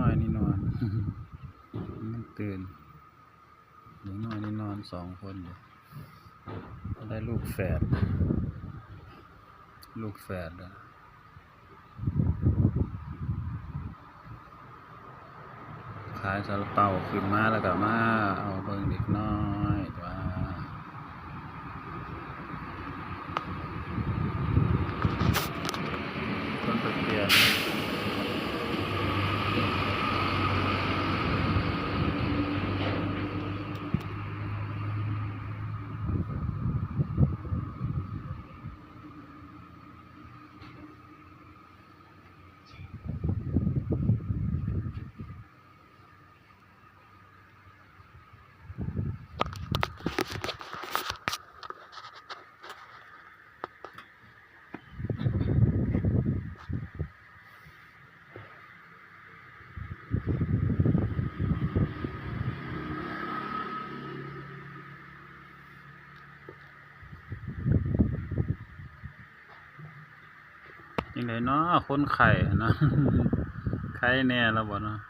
ອັນນີ້ນອນ ມັນຕື່ນ ເດັກນ້ອຍນີ້ນອນສອງຄົນຢູ່ ໄດ້ລູກແຝດ ລູກແຝດ ຂາຍຊາລາເປົາຂຶ້ນມາ ແລ້ວກໍມາເອົາເບິ່ງເດັກນ້ອຍວ່າ ຄົນໄປປ່ຽນ. ຈັ່ງໃດເນາະ ຄົນໄຂ້ຫັ້ນນະ ໄຄແດ່ແລ້ວບໍ່ເນາະ?